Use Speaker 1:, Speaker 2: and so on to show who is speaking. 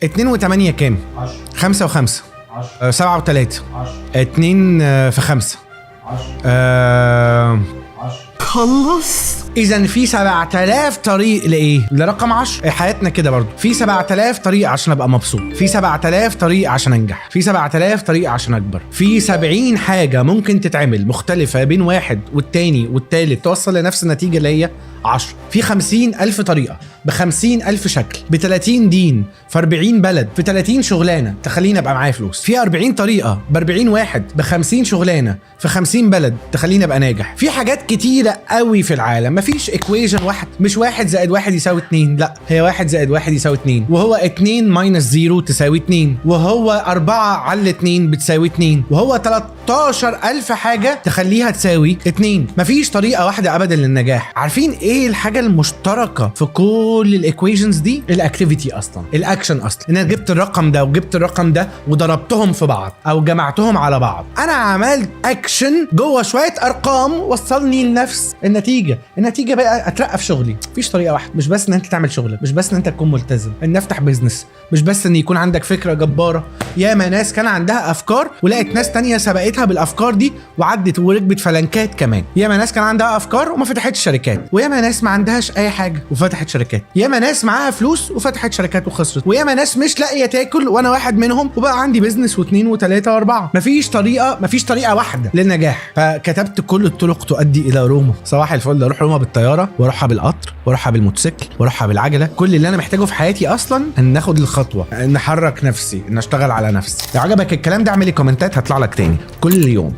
Speaker 1: 2 و8 كام؟
Speaker 2: 10.
Speaker 1: 5 و5.
Speaker 2: 10.
Speaker 1: 7 و3.
Speaker 2: 10.
Speaker 1: 2 في 5.
Speaker 2: 10.
Speaker 1: آه.
Speaker 2: 10.
Speaker 1: خلص. اذا في 7000 طريق لايه؟ لرقم 10. حياتنا كده برضو، في 7000 طريق عشان ابقى مبسوط، في 7000 طريق عشان انجح، في 7000 طريق عشان اكبر، في 70 حاجة ممكن تتعمل مختلفة بين واحد والتاني والتالت توصل لنفس النتيجة اللي هي 10. في 50000 طريقه ب 50000 شكل ب 30 دين في 40 بلد في 30 شغلانة تخليني ابقى معايا فلوس. في 40 طريقه ب 40 واحد ب 50 شغلانة في 50 بلد تخليني ابقى ناجح. في حاجات كتيرة قوي في العالم، مفيش equation واحد، مش 1 زائد 1 يساوي 2، لا، هي 1 زائد 1 يساوي 2، وهو 2 minus 0 تساوي 2، وهو 4 على 2 بتساوي 2، وهو 13000 حاجة تخليها تساوي 2. مفيش طريقه واحدة ابدا للنجاح. عارفين ايه الحاجة المشتركة في كل ال equations دي؟ ال activity اصلا، الاكشن اصلا، ان انا جبت الرقم ده وجبت الرقم ده وضربتهم في بعض او جمعتهم على بعض. انا عملت اكشن جوه شوية ارقام وصلني لنفس النتيجة. النتيجة بقى اترقى في شغلي. مفيش طريقه واحدة، مش بس ان انت تعمل شغلك، مش بس ان انت تكون ملتزم، ان افتح business، مش بس ان يكون عندك فكرة جبارة. ياما ناس كان عندها افكار ولقت ناس تانية سبقتها بالافكار دي وعدت وركبت فلنكات كمان. ياما ناس كان عندها افكار وما فتحتش شركات، وياما ناس ما عندهاش اي حاجة وفتحت شركات، ياما ناس معاها فلوس وفتحت شركات وخسرت، وياما ناس مش لاقيه تاكل وانا واحد منهم وبقى عندي business واثنين وثلاثة واربعة. مفيش طريقه، مفيش طريقه واحدة للنجاح. فكتبت كل الطرق تؤدي الى روما. صباح الفل، اروح روما بالطيارة واروحها بالقطر واروحها بالموتوسيكل واروحها بالعجله. كل اللي انا محتاجه في حياتي اصلا ان ناخد الخطوة، ان احرك نفسي، ان اشتغل على نفسي. لو عجبك الكلام ده اعمل لي كومنتات، هطلع لك تاني كل يوم.